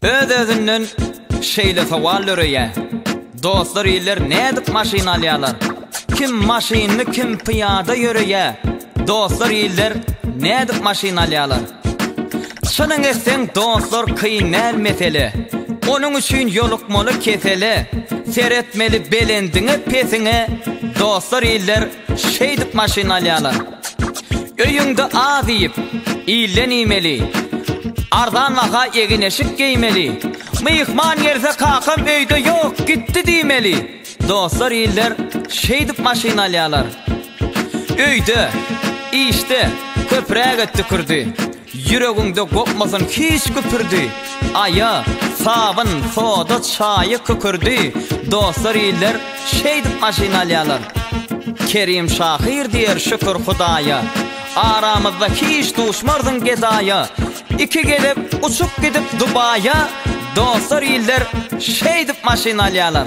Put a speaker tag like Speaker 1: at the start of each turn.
Speaker 1: Öz-özünden şeýle sowal döreýär, Dostlar iller nädip maşyn alýarlar? Kim maşynly kim pyýada ýöreýär, Dostlar iller nädip maşyn alýarlar? Çynyň etseň dostlar kyn däl mesele, Onuň üçin ýolukmaly kesele, Seretmeli belendiňe pesiňe, Dostlar iller şeýdip maşyn alýarlar. Öýüňde az iýip, ilden iýmeli. Arzan baha egin-eşik geýmeli. Myhman gelse kakam öýde ýok, gitdi diýmeli. Dostlar iller şeýdip maşyn alýarlar. Öýde, işde köpräk et tükürdi. Ýüregiňde gopmasyn hiç güpürdi. Aýa, sabyn, soda, çaýy, kükürdi, Dostlar iller şeýdip maşyn alýalar. Kerim şahyr diýer şükür Hudaýa, Aramyzda hiç duşmarsyň gedaýa, Iki gezek uçup gidip Dubaýa, Dostlar iller şeýdip maşyn alýalar.